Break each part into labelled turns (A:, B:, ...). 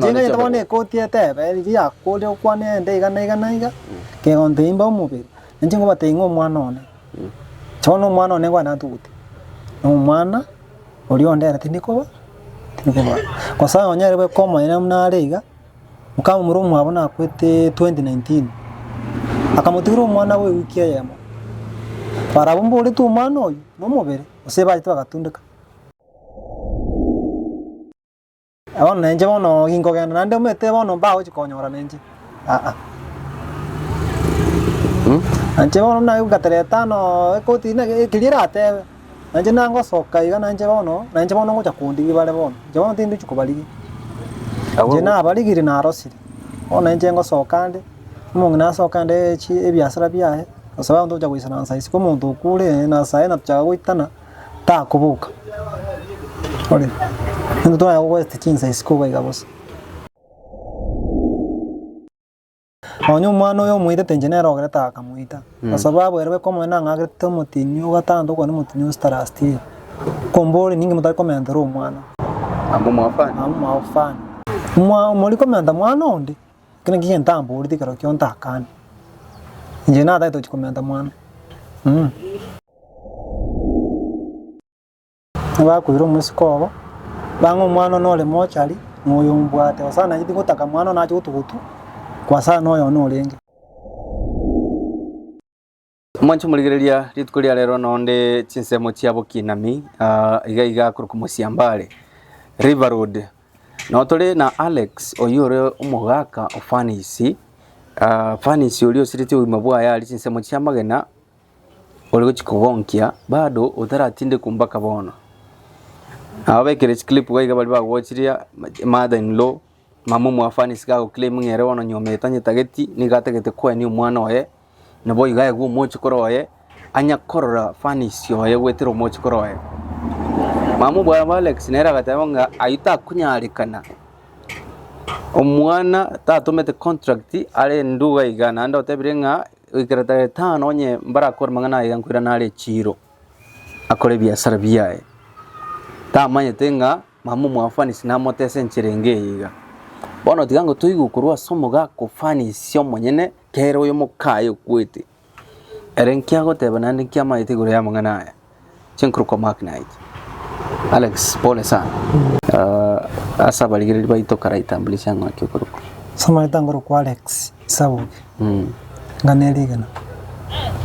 A: Inche
B: nonye
A: nganyete
B: chiombe
A: bono ekoti etebe riria yakorire gokwana ende iga na iga na iga, kegontebia mbe omobere, inche ngobatebia ng'a omwana one, inche bono omwana one nkwane natugute, na omwana oria onde ere tindi koba tindi koba. Gose onyare bweka omonene buna are iga, mokamomura omwabo nakwete 2019, akamotigera omwana bwa ewiki eyemo, barabwo mboretwe omwana oywo na omobere, gose bachete bagatundeka. Bono nainche bono ginkogenda naende omanyete bono mbagochi konyora nainche aa. Nainche bono buna ngatereta etano ekoti naki keria eratebe, nainche nangosoka iga nainche bono, nainche bono ngocha kondigia bare bono, inche bono tindochi kobarigia. Inche nabarigirie narosire, bono nainche ngosoka nde, omong'ina asoke ande chi ebiasara biaye, gose abanto gocha goisaransa isiko omonto okure nasaye natochaka goitana. takoboka. Ore, intwe twanya gogoeta chinsa isiko iga iga bosa. Nonya omwana oyo omoitete inche nere ogerete akamoita, kwa sababu ere bweka omonyene ang'akerete omotinyi ogatanta okonywa omotinyi o last year, kombori ninki motari komentera omwana.
B: Amo mwafani.
A: Amo mwafani. Mwa mori komenta mwana onde, ekio nakio egento amboreti ekero kio ntakane. Inche natagete gochia komenta mwana. Bakoira omosike obo, bang'a omwana one ore mochari, na oyo ombwate, gose naye tigotaka mwana one ache gotugutwa, kwasana na oyo one orenge.
B: Mwanche omorigereria rituko ria rero nonde chinsemo chia bokinami ah, iga iga korokwa Mosiambare River Road. Noo tore na Alex oyio ore omogaka o Fanisi, ah, Fanisi oria osiretie obogima bwaye aria chinsemo chia amagena. ore gochia kogonkia bado otaratindekwa mpaka bono. Nababekere chiclip iga iga baria bagochiria mother in law, mama omwafani isiko ago claim ng'a ere bono nyomete tanyetageti, nigo atagete koenia omwana oye, nabo iga aegwe omochokoro oye, anya korora fanisi oye goetera omochokoro oye. Mama omwabo Alex nere agateba ng'a aywo takonyarekana, omwana tatomete contract are nduga iga naende otebire ng'a. Goikera tarehe tano onye mbarakore amang'ana aya iga nkoirana are echiiro, akore ebiasara biaye. Tamanyete ng'a mama omwabo Fanisi namotese enchera enge eye iga. Bono tiga ngotoigwe korwa ase omogaka o Fanisi omonyene, kere oyo mokaye okwete. Ere nki agoteba naende nki amaete igoro y'amang'ana aya. Chinkorokwa Mark Knight. Alex, pole sana. Uh, ase abarigereria baito karaitambulisha ng'a ki okorokwa.
A: Ase amaete nkorokwa Alex Isaboke,
B: Mm.
A: ng'a nerigena,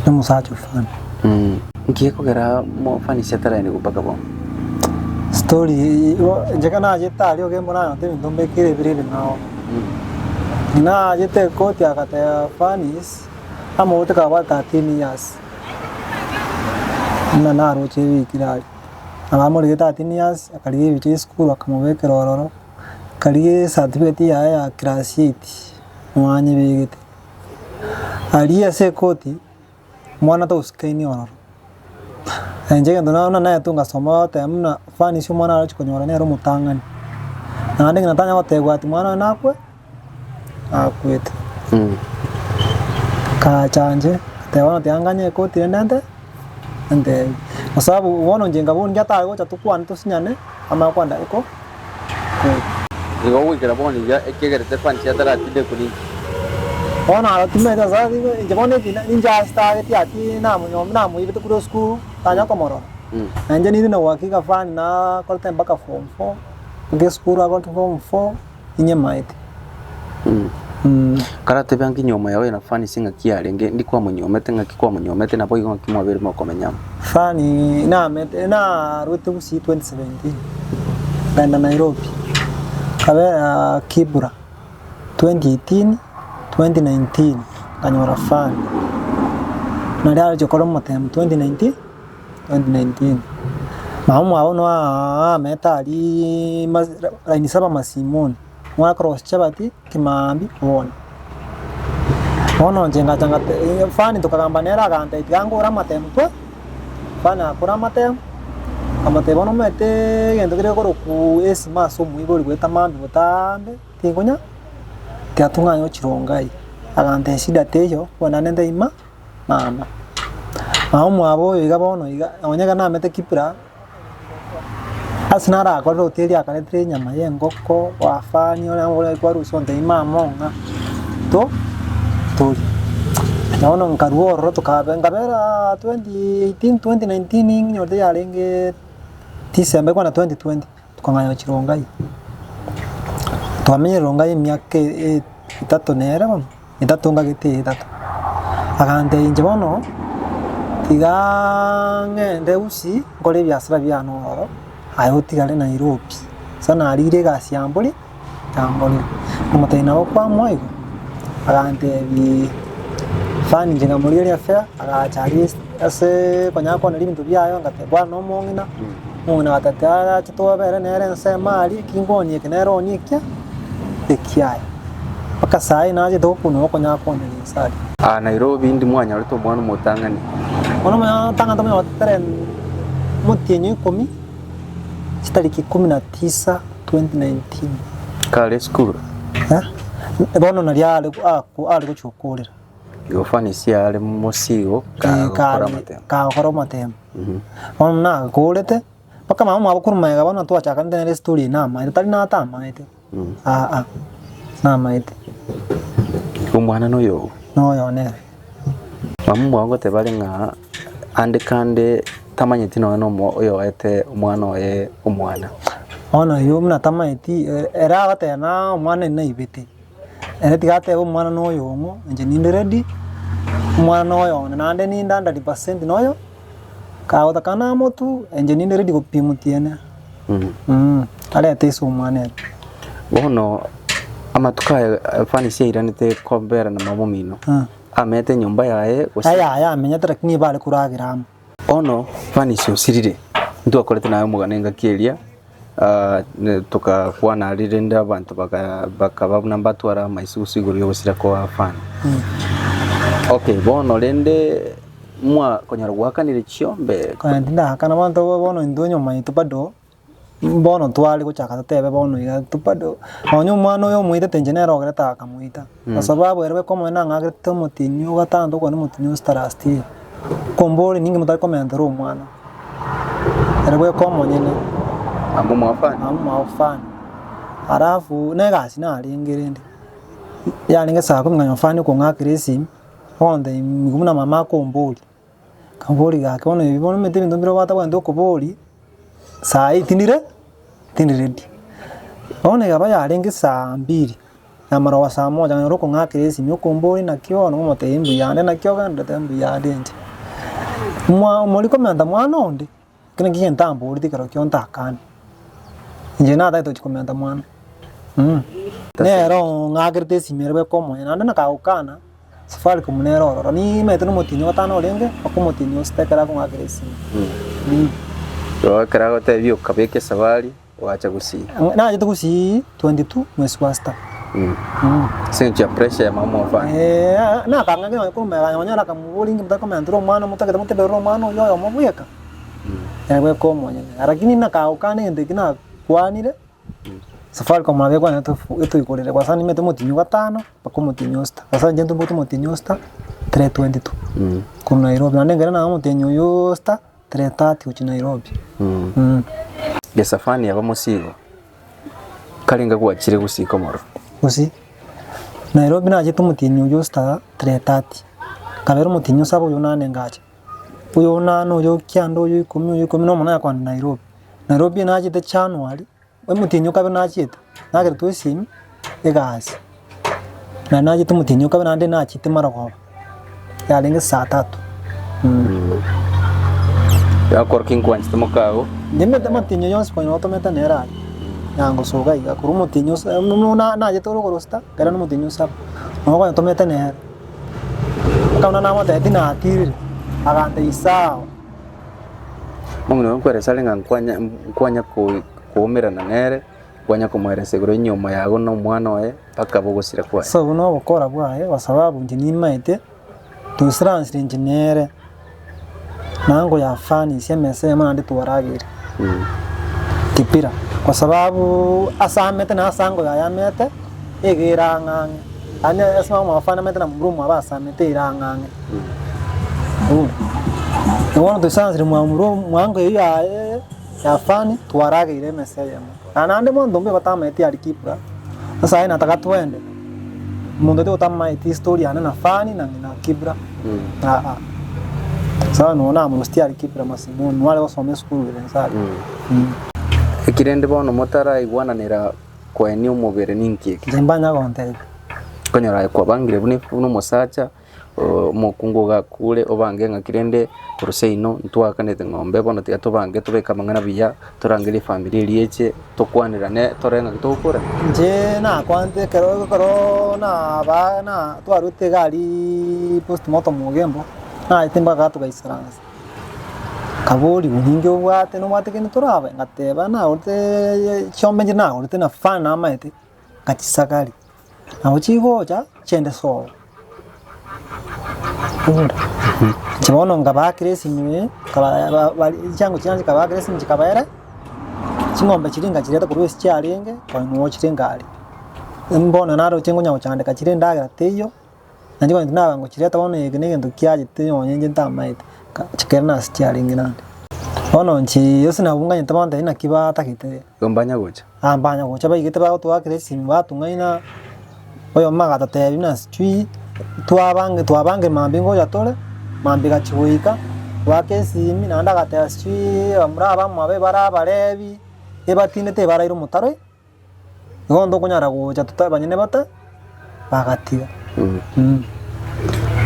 A: nomosacha o Fanny.
B: Mm. Nki gekogera mo Fanny siataraenigwa mpaka bono?
A: Story igo inche ekero nachete aria ogembo nanyora ebinto mbekire ebire ebing'ao. Nachete ekoti agateba Fanny's amogote kabwate 13 years. Buna naroche ebikira aria, nabo amorigete Atinias, akarigia ebicha esukuru akamobekera ororo, akarigia ecertificate yaye ya class eight, nabo anyebegete. Aria ase ekoti, omwana tagosikaini ororo. Inche egento naro buna naetwe ngasoma bagoteba buna furnish omwana arochi konyora nere omotang'ani, naende ng'ina tanya gotebwa ati mwana oyo nakwe. akwete. Nkacha inche, ngateba bono tiga nganye ekoti rende nte ntebi, kwa sababu bono inche nkabua onde atare gocha tokwane tosinyane, amanye kwenda eko koti.
B: Igo goikera bono iga ekiagerete fancy ataratindekwa ninki?
A: Bono aro timanyeti ase ase inche bono ekina ninche asitageti ati namonyomire namoibete korwa esukuru, tanya komorora. Na inche ninde na uhakika fani nakorete mpaka form four, mpaka esukuru akorete form four. inyemaete.
B: Karatebe ange nyuomo yao na Fanny ase ng'aki yarenge, ndi kwamonyuomete, ng'aki kwamonyuomete, naboigo ng'aki mwabeire mokomenya amo.
A: Fanny namete narwete Gusii 2017 nkaenda Nairobi, nkabera Kibra 2018, 2019 nkanyora Fanny, naria aroche kore omotemu 2019. 2019. Mama omwabo noa aamete aria mas laini saba masimoni, mwakorosia chichabati kimambia bono. Bono inche ngacha ngate fani tokagamba nere agantebia tiga ngore amatemu twe, fani agakora amatemu, akamotebia bono omanyete egento keria gekorokwa esima ase omoibori goeta mambia botambe tinkonya, tiga tong'anye gochironga iga. Agantebia shida teiyo, bono naende ntebi ma. Mama. Mama omwabo oyo iga bono iga, onye iga namete Kibra, Ase narakorire hoteli akaretire enyama ya engoko, wafani ore ore kwarusia ontebi mama ong'a to torie. Na bono nkarwa ororo tokabe nkabera 2018, 2019 nginyorete yarenge December ekwana 2020 tokang'anya gochia Rongai. Twamenyire Rongai emiaka etato nere bono. Etato ngagete eye etato. Agantebia inche bono, tiga ng'ende gusii nkore ebiasara biane ororo, aye otigare Nairobi. Ase narire egasi ya mbori, ya mborere. Nkamotebia nabo kwamoa igo, agantebiaa fani inche nkamorigereria fare, agacha aria ase aseee konya akwanera ebinto biaye ngateba kwana na omong'ina, omong'ina agateba arache twabere nere ensemo aria, eki nkoonia eke nere oonie ekia, ekiaye. Mpaka saa hii nachete gokunwa okonyara kwoneria inse aria.
B: Aa Nairobi indi mwanyorete omwana omotang'ani.
A: Bono omwana otang'ani tomonyorete tarehe omotienyi o ikomi, chitariki ikomi na tisa 2019.
B: Kare esukuru?
A: Eh, bono naria are ako are gochia gokorera.
B: Igo fanisi are mosigo kagokora amatemo.
A: Kagokora amatemo. Bono nakorete. Mpaka mama omwabo korwa magega bono twachakanete nere estory eye namaete, tari natamaete aa namaete.
B: Omwana noyo oo?
A: Noyo nere.
B: Mama omwabo ngoteba are ng'a ande kande tamanyeti nonya na omo oyoete omwana oye omwana.
A: Bono oyio buna tamaeti ere agoteba na omwana oye naibete, ere tiga atebe omwana noyo ong'o, inche ninde ready, omwana noyo one, naende ninde hundred percent noyo. Kagotaka namotu, inche ninde ready gopimotiene arete ase omwana ere.
B: Bono amatuko aya Fanisi airanete kobera na mama omino, amete enyomba yaye gose?
A: Yaya amenyete lakini bare koragera amo.
B: Bono Fanisi osirire, ntwakorete naye omogano engaki eria, tokakwana aria rende abanto bakaba buna mbatwara amaisusu igoro y'ogosira kwa Fani. Okay, bono rende Mwakonyara goakanire chiombe?
A: Konya tindakana abanto aba bono intwe nyuma yaito bado, bono tware gochaka totebe bono iga intwe bado, nonye omwana oyo omoitete inche nere ogerete akamoita, kwa sababu ere bweka omonyene ang'akerete omotinyi ogatanta okonywa omotinyi o sita last year, kombori ninki motari komentera omwana, ere bweka omonyene.
B: Amo mwafani?
A: Amo mwafani. Alafu na egasi narenge rende, yarenge saa kumi nkanyora fani okong'akera esimi. Bono nigo buna mama akomboria, akamboria gaki bono ebi bono omanyete ebinto mbire obwate kogenda okoboria, saa hii tindire tindi ready. Bono ekaba yarenge saa mbiri, yamara saa moja nkanyora okong'akera esimi okomboria naki bono nkomotebia mbuyande naki ogenderete mbuyande inche. Mwa mori komenta mwana onde, ekero nakio egento amboreti ekero kio ntakane, inche natagete gochia komenta mwana. Nere ong'akerete esimi ere bweka omoyo, naende nakagokana, Safaricom nere ororo, nimaete na omotienyi ogotano orenge, mpaka omotienyi osita ekero akong'akera esimi.
B: Igo ekero agotebia okabeka esabari ogacha gusii.
A: Nachete gusii 22 mwezi wa sita.
B: Ase eng'encho ya pressure ya mama omofani.
A: Nakang'ake nonya korwa magega nonya nakamoboria inki motakomentera omwana motagete moteberere omwana oyio oyomo bweka, ere bweka omonyene. Lakini nakagokana egento ekio nakwanire. Safaricom nabo ekwanete etoikorere kwa sana nimanyete omotienyi o gatano mpaka omotienyi o sita, kwa sana inche ntombwate omotienyi o sita tarehe 22 korwa Nairobi, naende ekero naba omotienyi oywo o sita tarehe 30 gochia Nairobi.
B: Gesafani aba mosigo, karenga gwachire gosika omorero.
A: Gose Nairobi nachete omotienyi oywo o sita tarehe 30, nkabera omotienyi o saba oywo nane ngacha. Oyo onane, oyo kianda, oyo ikomi, oyo ikomi na omonane akogenda Nairobi. Nairobi nachete January, omotienyi o kabere nachiete, nageretwe esimi, egasi. Naende nachete omotienyi o kabere naende nachete marogoba, yarenge saa tatu.
B: Gakorokia nkwanchete mokago.
A: Nimete omotienyi oyo yonsi konya otomete nere aria, yangosoka iga korwa omotienyi ose buna nachete ore korwa sita, ekero na omotienyi o saba, nabo konya tomete nere. Ekero namotebetie natirire, agantebia sawa.
B: Omong'ina oyo nkweresa are ng'a nkwanya nkwanya ko- koumerana nere, nkwanya komoeresa igoro y'enyiomo yago na omwana oye, mpaka bogosira kwaye.
A: Ase obwo nobokora bwaye, kwa sababu inche nimaete, toisaransire inche nere, nango ya furnish emesa eyemo naende twarageire kipira, kwa sababu ase amete na ase ango yaye amete, iga ere ang'e ang'e, yaani ase omwafani amete na momura omwabo ase amete ere ang'e ang'e. Bono toisaransire mwa momura mwango eywo yaye. ya Fanny twarageire emesa eyemo. Na naende monto mbuya batamaeti aria Kibra, sasa aye nataka twende, monto oria otamaeti history yane na Fanny na ng'ina Kibra, aa. Sasa nonya namorusitie aria Kibra masimoni, nare gosoma esukuru ere inse aria.
B: Eki rende bono motaraigwananera koenia omobere ninki eke?
A: Inche mbanya gontebia.
B: Okonyora aye kwabangire buna buna omosacha, omokungu iga akure obange ng'aki rende korwa seino ntwakanete ng'ombe bono tiga tobange tobeke amang'ana buya, torangerie efamiri eria eche, tokwanerane tore ng'aki togokora.
A: Inche nakwante ekero ekero naba na twarwete iga ariaaa postmortem ogembo, naete mpaka togaisaransa, nkaborigwa ninki obwate nobwate kende torabe? Ngateba nagorete chiombe inche nagorete na fan namaete, ngachisagaria. Nabo chigocha chiende sobo. Inche bono nkabaakera esimi eye, nkaba ba- ba chiango chiane chikabaakera esimi chikabaera, ching'ombe chiria nkachireta korwa ase chiarenge, konya noo chire nkaaria. Mbono naroche nkonya gochandeka chire endagera teiyo, naende konya tinaba ngochireta bono eke na egento kiachete nonye inche ntamaete, chikairana ase chiarenge naende. Bono inche gose nabwo nganyete bono naki batagete.
B: Igo mbanya gocha.
A: Aa mbanya gocha baigete bagotoakera esimi batong'aina, oyomo agatotebia buna sijui twabange twabange mambia ngocha tore, mambia egachia goika, goaka esimi naende agateba sijui abamura abamwabo ebare abarebi, ebatindete ebaraire omotaro igo ntokonyara gocha tota banyene bata bagatiga.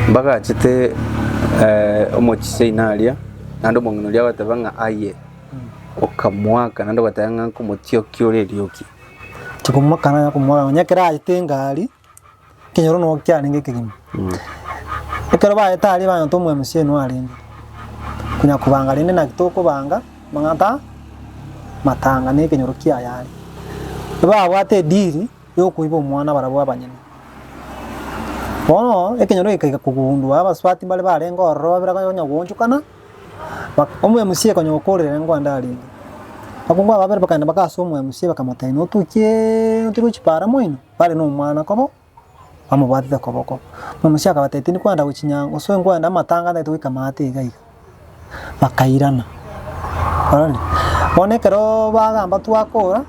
B: Mbagachete omochie aria, naende omong'ina oria agateba ng'a aye. Okamoaka naende ogateba ng'a nkomotiokia ore erioki.
A: Chikomoaka nanya komoaka nonya ekero aete engari, ekenyoro noo kiarenge ekegima. Ekero baete aria banyora omo MC inwe arenge, konya kobanga rende naki tokobanga, amang'ana ta matanga na ekenyoro kiaye aria. Babwate edeal ya okoiba omwana barabwo abanyene. Bono, ekenyoro gekaika kogundua abasubati mbare barenge ororo babere konya goonchokana. Omoemusie konya okorire ngoenda arenge. Abakungu aba babere bakagenda mpaka ase omoemusie bakamotebia notukiee notige chipara moino bare na omwana kobo bamobwatete koboko. Omoemusie akabatebia tindi kwenda gochia nyango gose nkwenda amatanga ntagete goika maate iga iga. Bakairana, ororire. Bono ekeroo bagamba twakora,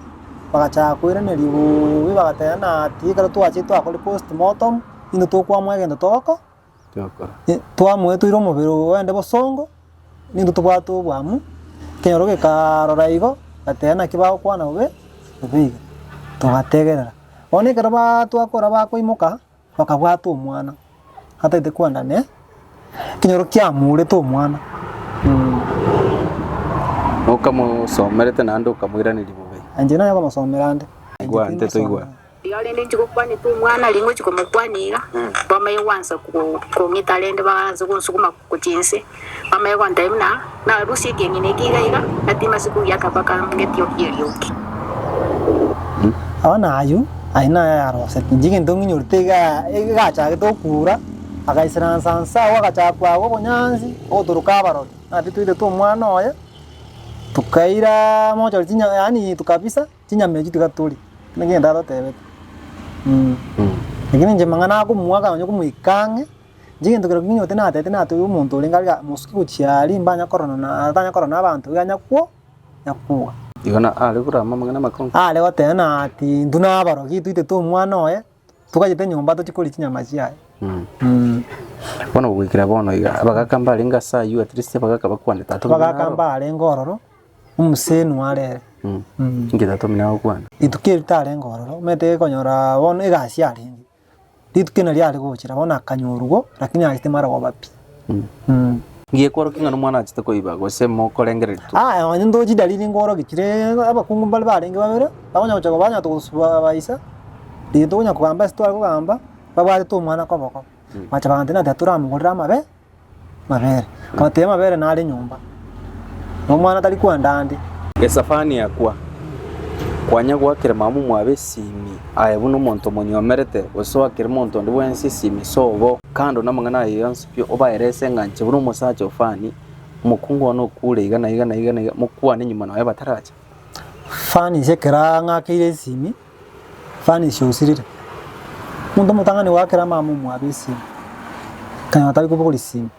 A: bagachaka koiraneria bobe bagateba ng'a ati ekero twachire twakorire postmortem, intwe tokwamua egento togokora. Twamoetoire omobere oyo ogende bosongo, nintwe tobwate obwamu, ekenyoro gekarora igo, gateba naki bagokwana bobe, bobe iga, togategerera. Bono ekero baa twakora bakoimoka, bakabwata omwana, atagete kwenda ne, ekenyoro kiamurete omwana mh.
B: Okamosomerete naende okamoiraneria bobe.
A: Inche naye nkomosomera ande.
B: Igwa, intwe toigwa.
C: Riria rende inche gokwanete omwana aria ngochia komokwania iga, bamanye gwansa kong'ita rende baanse gonsuguma gochia inse, bamanye gontebia buna narusie ekeng'ina eke iga iga, na timasi kogiaka mpaka ngetiokie erioki.
A: Bono aywo, ayio naye ayaroseti. Inche egento ng'inyorete igaa egachagete gokura, agaisaransa nse agwo agachaka kwagwa obonyansi, ogotoroka abarori, naki toitete omwana oye, tokairaa mochori chinya yaani tokabisa. Chinyama echio tiga torie, naki egento atotebete Lakini inche mang'ana akomoaka nonye komoika ang'e, inche egento kerokio nginyote natebete natebia omonto orenge aria mosuke gochia aria mbanya korora na atanya korora na abanto iga nyakwo nyakuga.
B: Igo na are korama amang'ana amakong'u.
A: Are goteba ng'a ati intwe nabarogi toitete omwana oye, togachete nyomba tochie koria chinyama chiaye.
B: Bono goikera bono iga, abagaka mbarenge ase aywo at least abagaka bakwane tata omino
A: Abagaka
B: naro.
A: mbarenge ororo. Omosenwa are ere.
B: Inki tata omino agokwana?
A: Rituko eri tarenge ororo, omanyete gekonyora bono egasi yarenge, rituko eri nario are gochera bono akanyorwa lakini achete marogoba pi.
B: Ngekworokia ng'a nomwana achete koiba gose mokorengereria tu?
A: Aya nonye ntoche chidalili nkworokia chire abakungu mbare barenge babere, bakonya gocha banya togosubabaisa, riria tokonya kogamba ase tware kogamba, babwatete omwana koboko, bacha bagantebia ng'a toramogorera amabe. Mabere. Akabatebia amabere nare nyomba, na omwana tari kwenda ande.
B: Esafani akwa, kwanya goakera mama omwabo esimi, aye buna omonto omonyomerete, gose oakere monto onde bwensi esimi sobo. Kando namang'ana aye yonsi pi, obaerese ng'a inche buna omosacha o Fani, omokungu one okure iga na iga na iga na iga, mokwane nyuma nonya bataracha.
A: Fani ase ekero ang'akeire esimi, Fani ase osirire. Omonto omotang'ani goakera mama omwabo esimi, akanyora tari kobogoria esimi.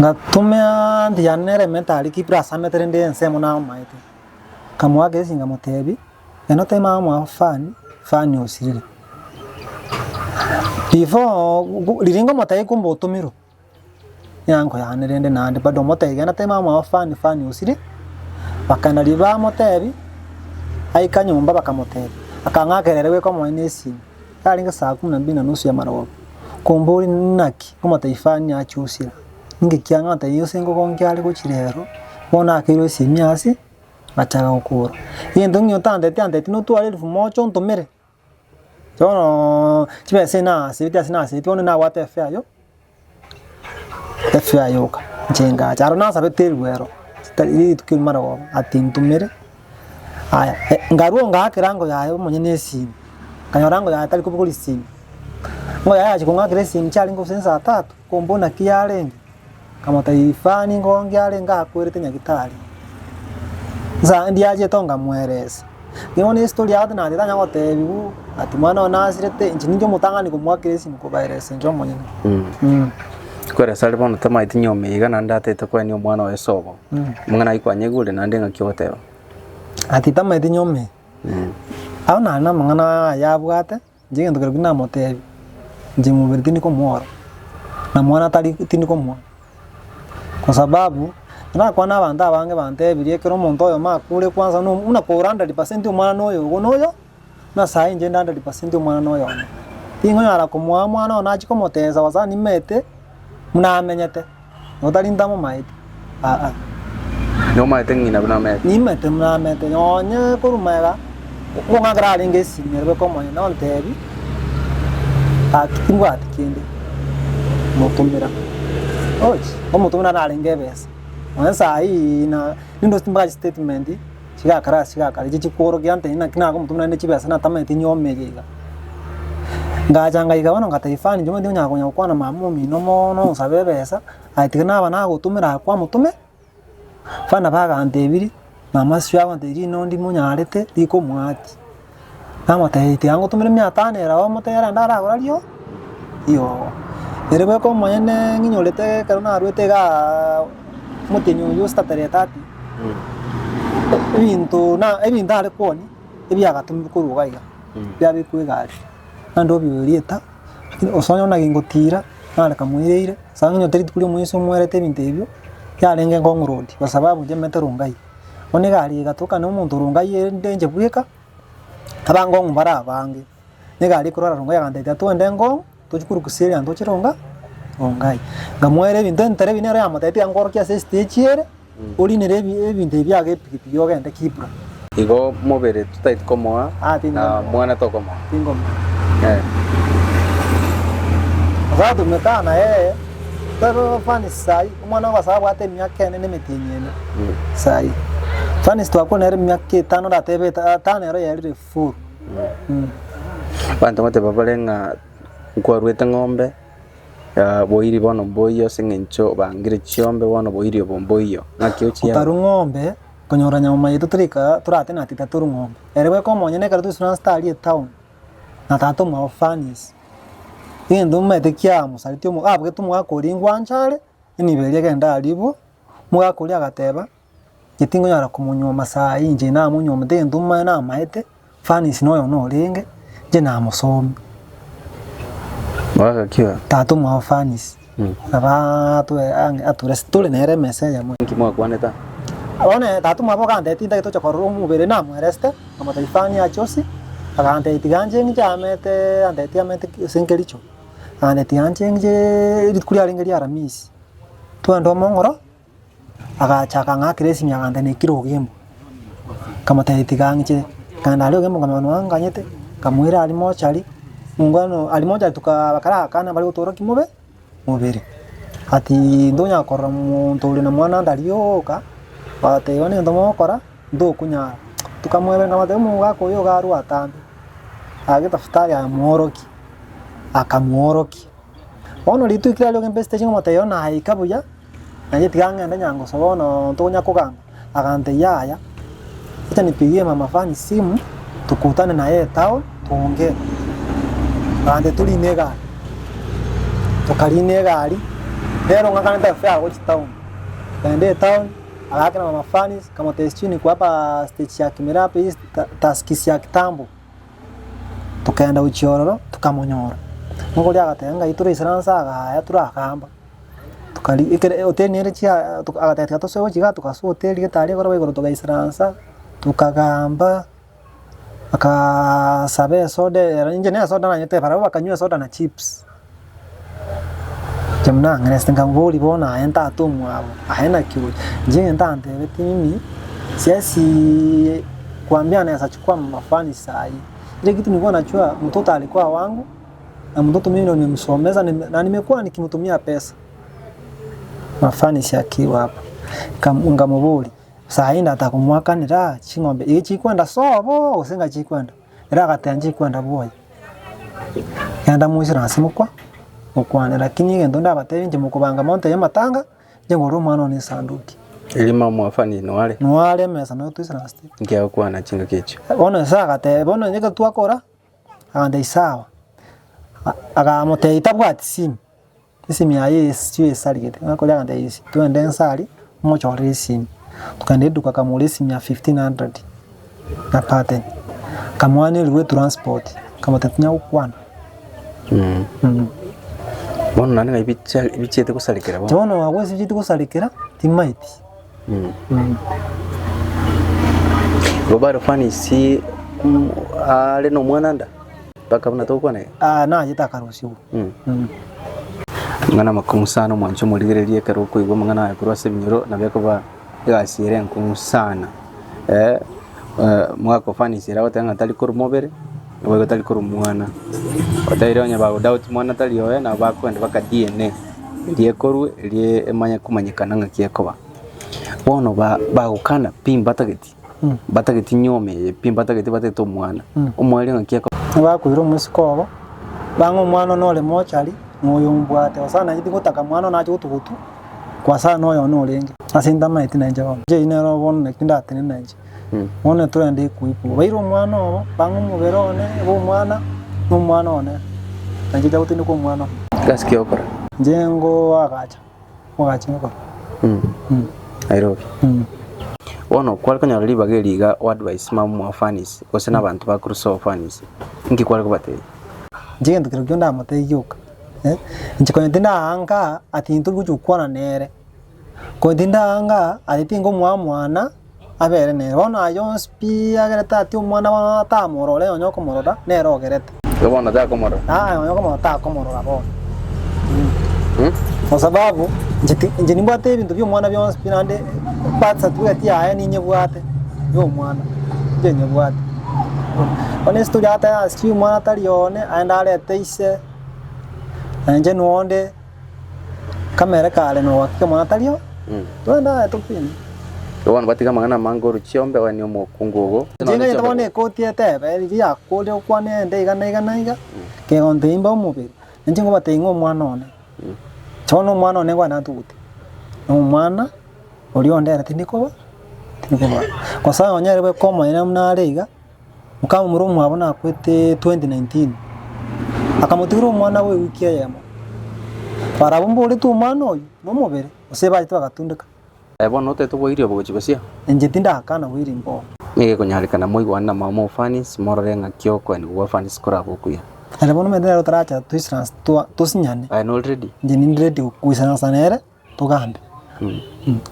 A: Ngatomea aunty yane nere emete aria Kibra ase amete rende ensemo namomaete, nkamoaka esimi nkamotebia, genda otebie mama omwabo fani, fani osirire. Before riria nkomotebia kumbe otomirwe, eanko yane rende naende bado omotebia genda otebie mama omwabo fani fani osire, bakagenda riria bamotebia, aika nyomba bakamotebia, akang'akera ere bweka omonyene esimi. Yarenge saa kumi na mbili na nusu ya marogoba, komboria naki omotebia fani achia osira, ninki kiang'a otebia ase ngogonkia are gochia rero, bono akeirwe esimi ase, agachaka gokora. Egento ng'a otanteti anteti notware elfu moja ontomere, bono chibesa echi nasibeti ase nasibeti bono nabwate efare yo efare yoka, inche ngacha. Aro nasabete erwero, chitari rituko erio marogoba ati ntomere. Aya, nkarua ngaakera ango yaye omonyene esimi, nkanyora ango yaye tari kobogoria esimi. Ango yaye yachia kong'akera esimi chiarenge gose saa tatu, kombora naki yarenge, nkamotebia fani ngongi arenge akwerete nyagetari. Nsa ndiachete nkamoeresa, nigo bono estory yabo naye tanya gotebiwa ati mwana one nasirete, inche ninche omotang'ani komoakera esimi kobaeresa inche omonyene.
B: Kweresa aria bono tamaeti nyoma iga naende atete koenia omwana oye sobo. Omong'ina ayio kwanyegure naende ng'aki ogoteba.
A: Ati tamaeti nyoma eye. Abwo nare na amang'ana aya abwate, inche egento keria namotebia, inche mobere tindi komoora, na mwana tari tindi komoa. Kwa sababu, nakwana abanto abange bantebirie ekero omonto oyomo akure kwanza no buna kora hundred percent omwana na oyo igo na oyo, buna saii inche inde hundred percent omwana na oyo one. Tingonyara komoa omwana one nachie komotesa kwa sababu nimanyete buna amenyete, notari ntamomaeti aa.
B: Nomaete ng'ina buna amete?
A: Nimanyete buna amete, nonye korwa magega, nkong'akera arenge esimi ere bweka omonyene ontebie, gaki timbwati kende, motomera, ochi, omotomera narenge ebesa, nonye saii na nindoseti mpaka chistatement. Chigakara ase chigakara echi chikworokia nti naki nakomotomera naende chibesa natamanyeti nyoma eye iga. Ngacha ngaika bono ngatebia fani inche omanyete onyara konya gokwana mama omino mono onsabe ebesa, aye tiga naba nagotomera aye kwamotome, fani nabo agantebirie, mama sio agontebia rino ndimonyarete rikomwati. Namotebia tiga ngotomere mia tano ere abwo omotebi arende aragora rio riogo. Ere bweka omonyene ng'inyorete ekero narwete igaa omotienyi oywo ositatera etati, ebinto na ebinto are koonia ebiagatomirwe korwa iga iga, biabekwa egari, naende obibe rieta, lakini ase onye naki ngotira, nare kamoireire, ase ang'inyorete rituko ria omoeso omwerete ebinto ebio, yarenge Ngong Road kwa sababu inche manyete Rongai. Bono egari egatoka na omonto Rongai ende inche bweka. Abangong'u bare abange, nigo aria korwara rongai agantebia twende ngong'u tochie korwa Kisii aria toche ronga rongai. Nkamoera ebinto enterebi nero yamotebetie tiga nkworokie ase estage ere, orinere ebi ebinto ebi biago epikipiki ogende Kibra.
B: Igo mobere totaeti komoa
A: Ah, tinkomoa.
B: na mwana tokomoa.
A: Tinkomoa.
B: Eh.
A: Osatumeka na yeye, tobe fani sai, omwana ogosa abwate emiaka ene na emetienyi ene. Sai. Fani twakure nere emiaka etano oratebe etano ero yerire full.
B: Abanto ngoteba bare ng'a nkwarwete ng'ombe, boiri bono mboiyo ase eng'encho bangire chiombe bono boiri obo mboiyo. Ng'aki ochia
A: Otarwa ng'ombe, konyora nyama yaito torika torate na tita torwa ng'ombe. Ere bweka omonyene ekero toisaranste aria etown, na tata omwabo Fanis, egento omanyete kiamosareti omo abugete omogaka oria ngwancha are, enibo eria egende aribwo, omogaka oria agateba, inche tingonyara komonyuoma saii inche namonyuomete egento omanye namaete, Fanis noyo norenge, inche namosomia.
B: Mogaka ki oyo?
A: Tata omwabo Fanis, nabo atwe ang'e aturese tore nere emesa eyemo.
B: Nki mwakwanete aa?
A: Bono tata omwabo agantebi tintagete gocha korora omobere namoeresete, nkamotebia Fani ache osie, agantebia tiga nche ng'iche amete antebetie amete ase nkericho, agantebia tiga nche ng'icheeee rituko riarenge ria aramisi, twende omong'oro. Agacha akang'akera esimi agantebia naikire ogembo, nkamotebia tiga ang'iche, nkaenda aria ogembo nkamanya nonya anganyete, nkamoira aria mochari, mongwana aria mochari tukaa bakarakana bare gotorokia mobe mobere. Ati ntonyara korora monto ore na mwana ndari oka, bagatebia bono egento mogokora, ntokonyara. Tokamoebera nkamotebia omogaka oyo iga arwe atambe, agake tafutari amoorokie, akamoorokia. Bono rituko riria aria ogembe stage nkamotebia bono aye ika buya. Naye tiga ng'ende nyangoso bono ntonya kogamba, agantebia yaya, acha nipigie mama fani simu tukutane naye etown tuongee. Agantebia torine egari, tokarina egari, Nere ong'akanete efare gochia town, kagenda etown, agaakera mama Fanny's, akamotebia sijui niko hapa stage ya Kimera hapa hii taskisi ya kitambo. Tokagenda gochia ororo, tokamonyora, mokoria agateba ng'ai toraisana nse agaya torakamba. Tokari ekere hoteli nere chia agateba tiga tosoe gochia igaa togasoa hoteli gete aria igoro igoro togaisaransa, tokagamba. Akasaba esoda ere inche ne esoda nanyete barabwo bakanywa esoda na chips. Inche buna nang'ereste nkamoboria bono aye tata omwabo, aye naki ore? Inche egento antebetie mimi, siezi kuambia naeza chukua mama fulani sahi, ile kitu nilikuwa najua mtoto alikuwa wangu na mtoto mimi ndo nimemsomesha na nimekuwa nikimtumia pesa, mama fulani si akiwa hapa, nkamoboria. Saii ndatakomoakanera ching'ombe echi chikwenda sobo gose ng'a chikwenda, ere agateba nchikwenda bwoye. Genda moisire ase mokwa mokwane lakini egento ndabatebie inche mokobanga montebie amatanga, inche ngorere omwana one esanduki.
B: Erio mama Fanny noare?
A: Noare emesa noyo toisaransete.
B: Inki agokwana chingaki echio?
A: Bono ase agateba bono onye ekero twakora, agantebia sawa, akamotebia tabwati simu. Esimi yaye esio esarigete, nakoria agantebia isi twende nse aria, omochorere esimi. Tokagenda eduka akamogora esimi ya 1500 na pattern, akamoa na eribu etransport, akamotebia tinya gokwana.
B: Bono naende ng'ai bicha bichiete gosarekera bono?
A: Bono abwo ase bichiete gosarekera, timaeti.
B: Igo bado Fanisi are na omwana nda? Mpaka buna togokwana iga?
A: Ah, nachete akarusigwa.
B: Amang'ana amakong'u sana omwanche omorigererie ekero okoigwa amang'ana aya korwa ase ebinyoro nabo ekoba egasi ere enkong'u sana. Omogaka o Fanisi ere agoteba ng'a tari korwa mobere, naboigo tari korwa mwana. Oteire onye bagodoubt mwana tari oye nabo bakogenda mpaka DNA, eria ekorwe eria emanye komanyekana ng'aki ekoba. Bono ba bagokana pi mbatageti. Mbatageti nyoma eye pi, mbatageti batagete omwana. Omweri ng'aki ako.
A: Bakoira omosike obo, bang'a omwana one ore mochari, na oyo ombwate, gose nainche tingotaka mwana one ache gotugutu, kwasana na oyo one orenge. Ase ntamaeti nainche bono. Inche eyio nero bono naki ndatenene nainche. Bono torende ekuiku. Baire omwana obo, bang'a omobere one, bwa omwana, na omwana one, nainche ncha gotindeka omwana one.
B: Gasi ki ogokora?
A: Inche ngoagacha. Ogache gokora.
B: Nairobi. Bono kware konyora ribaga eri iga o advice mama mwa Fanisi gose na abanto ba korwa sobo Fanisi, inki kware kobatebia?
A: Inche egento kerokio ndamotebie gioka, inche konya tindaanga ati intwe gochia gokwana nere, konya tindaanga ati tingomoa omwana abere nere. Bono ayio onsi pi agerete ati omwana bono atamorore onye okomorora nere ogerete.
B: Igo bono takomorora?
A: Yaya onye okomorora takomorora bono. Kwa sababu inche ti inche nimbwate ebinto bia omwana bionsi pi naende birth certificate yaye ninyebwate ya omwana, inche nyebwate. Bono estory ateba ase sijui omwana tari one, aende arete ise, na inche nonde. Kamere kare nogoakika omwana tari oo, twende aye topime.
B: Igo bono batiga amang'ana amange orwe chiombe oenie omokungu ogo.
A: Inche nganyete bono ekoti etebe riria yakorire gokwana ende iga na iga na iga, kegontebia imbe omobere, inche ngobatebia ng'a omwana one, inche bono omwana one nkwane natugute, na omwana oria onde ere tindikoba tindikoba. Gose onye ere bweka omonene buna are iga. Mokamomura omwabo nakwete 2019, akamotigera omwana bw'ewiki eyemo. Barabwo mboretwe omwana oyio nomobere, gose bachete bagatundeka.
B: Aye bono otete oboiri obo gochia gosio?
A: Inche tindakana boiri mbobe.
B: Nigo ekonyarekana moigwane na mama o Fanisi, morore ng'aki okoenigwa gwa Fanisi korabe okuya.
A: Ere bono omanyete nere otaracha toisaranse tosinyane.
B: Aye nore ready?
A: Inche ninde ready goisaransa nere. Togambe.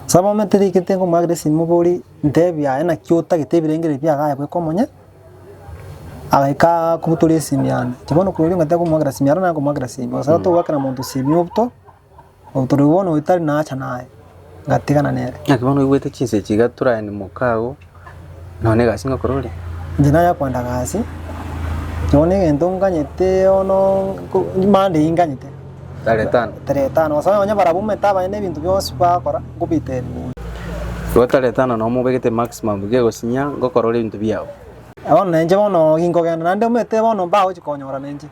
A: Saba omanyete rigete nkomoakera esimi mobori ntebi aye naki otagete ebirengererio biago aye bweka omonye, agaika kobutora esimi yane. Inche bono korwa erio ngataka komoakera esimi aro nare komoakera esimi, gose togoakera monto esimi obuto, obutora bono oyo tari nacha naye, ngatigana nere.
B: Naki bono oigwete chinsa echi iga toragende mokago, nonya na egasi ngokora ore?
A: Inche naya kwenda gasi, bono egento nganyete bono ko Monday nganyete.
B: Tarehe tano.
A: Tarehe tano, gose onye barabwo omanyete abanyene ebinto bionsi bagokora, nkobitebi bono.
B: Igo tarehe tano nabo mobegete maximum gegosinya ngokora ore ebinto biao.
A: Bono nainche bono ginkogenda naende omanyete bono mbagochi konyora nainche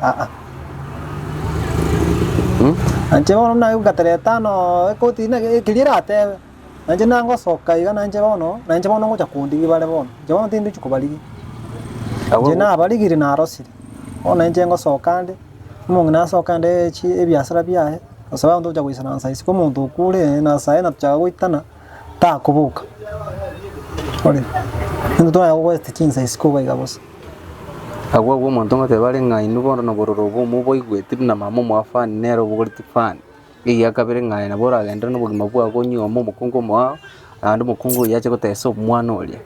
A: aa. Nainche bono buna goika tarehe tano ekoti naki ekeria eratebe, nainche nangosoka iga nainche bono, nainche bono ngocha kondigia bare bono, inche bono tindochi kobarigia. Inche nabarigirie narosire, bono nainche ngosoka nde. Omong'ina asoke ande echi ebiasara biaye. Kwa sababu ntogocha goisaransa isiko omonto okure na saye natochaka goitana, takoboka. Ore, intwe twanya gogoesta chinsa isiko iga iga bosa.
B: Agwo agwo omonto ngoteba are ng'a inwe bono nobororo obo moboigweti buna mama omoa fani nere obogoreti fani. Egia kabere ng'a aye nabo oragenderere na obogima bwago onywe ome omokungu omoao, naende omokungu oyio ache gotesa omwana oria.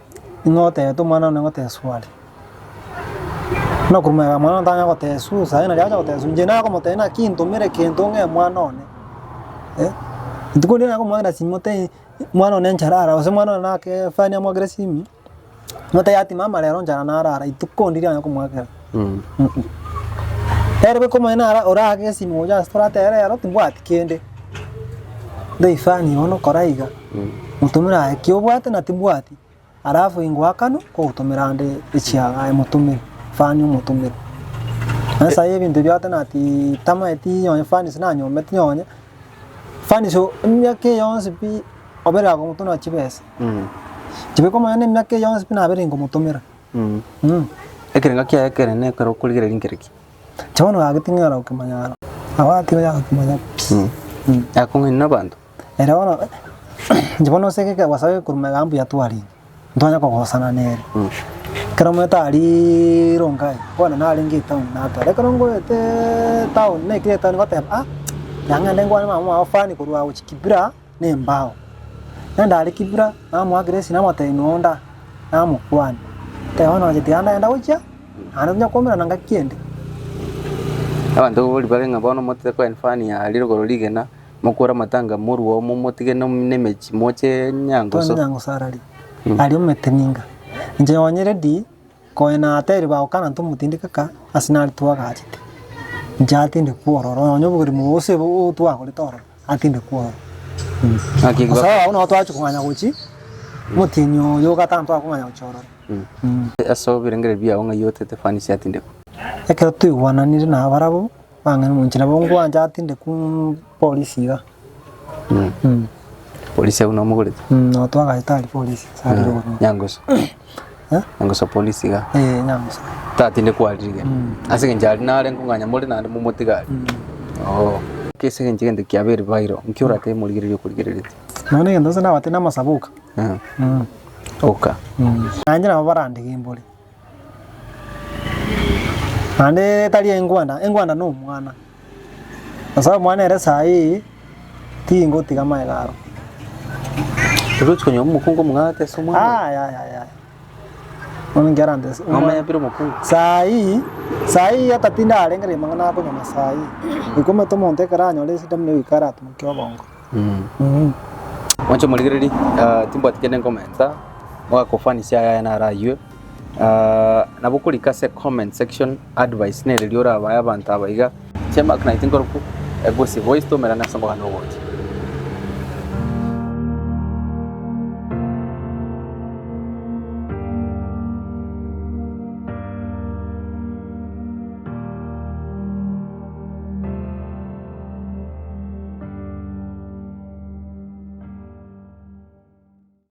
A: Ning'o otebete omwana one ngoteswa are? Buna korwa magega mwana one tanya goteswa sayi nari acha goteswa inche nakomotebia naki ntomere kento ng'e mwana one eh. Rituko riria nakomoakera simu motebie mwana one nchara arara gose mwana one nake fani amoakere simu, motebie ati mama rero nchara narara rituko ndiria nanya komoakera Ere bweka omonyene nara oraake esimu gocha ase toratebe rero timbwati kende, ndoi fani bono kora iga, motomere aye ki obwate na timbwati. Alafu ingoakanwa kogotomera ande echiaga aye motomere, fani omotomere. Naende saii ebinto ebi agote ati tamaeti nonye fani ase nanyometi nonye, fani ase emiaka eye yonsi pi, obere akomotomera chibesa. Chibeka omonyene emiaka eye yonsi pi nabere ingomotomera.
B: Ekerengo kiaye ekenene ekero okorigereria nkere ki?
A: Inche bono gaki ting'ara gokemanya aro, nabo atiga gokemanya pi.
B: Akong'aini na abanto.
A: Ere bono, inche bono ase egeka gwasabe korwa magega mbuya twarenge, ntwanya kogosana nere. Ekero omanyete ariiii Rongai, bono narenge etown natara, ekero ngoeteeee town, naikire etown ngoteba ah, tiga ng'ende nkwane mama omwabo fani korwa aa gochia Kibra na embao. Naende aria Kibra, namoakera esimi namotebia noo nda, namokwania, nteba bono inche tiga ndagenda gochia, naende tonya koumerana ngaki ende.
B: Abanto boria bare ng'a bono motete koen fani aria rogoro rigena. Mokore amatanga morue oo momotige nemechie moche nyangoso.
A: Twende nyangoso arari aria ometeninga inche onye ready konya natebirie bagokana ntomotindeke ka ase nare twagachete inche atindekwe ororo nonye oborimo gose obo twagorete ororo atindekwe ororo.
B: Naki
A: Ase abwo nabo twachia kong'anya gochia omotienyi oyo ogatano twakong'anya gochia ororo.
B: Ase ebirengererio biao ng'ai otete fani atindekwe?
A: Ekero twaigwananire nabarabwo. Bang'ina omonche nabo ngwancha atinde ku polisi iga.
B: Polisi abwo nomogorete?
A: Nabo twagaete aria polisi ase aria rogoro.
B: Nyangoso.
A: Eh?
B: Nyangoso polisi iga.
A: Eh, Nyangoso.
B: Tatinde kwari rigena. Ase eng'encho aria nare nkong'anya more naende momotige aria. Oo. Ase eng'encho egento kiabeire viral, nki oratebe morigereria okorigereretie?
A: Nonya na egento gose nabatebie namasabu oka.
B: Oka.
A: Nainche nabo barandege mbore. Naende tari engwana, engwana na omwana, ase omwana ere saii tingotiga magega aro.
B: Togochi konyora omokungu omong'ao ase omwana oyo?
A: Aya aya aya bono inki arantese
B: Nomanye pire omokungu?
A: Saii, saii ata tindarengereria mang'ana akonyoma saii, goika omanyete omonto ekero anyore esida buna goika aratumokie obongo.
B: Mwanche omorigereria, timbwati kende nkomenta, mogakofanisia aya aya naro aywe. Nabo okorika ase comment section advice nere riria orabae abanto aba iga. Inche Mark Knight nkorokwa, Gose Voice tomerane ase omogano ogocha.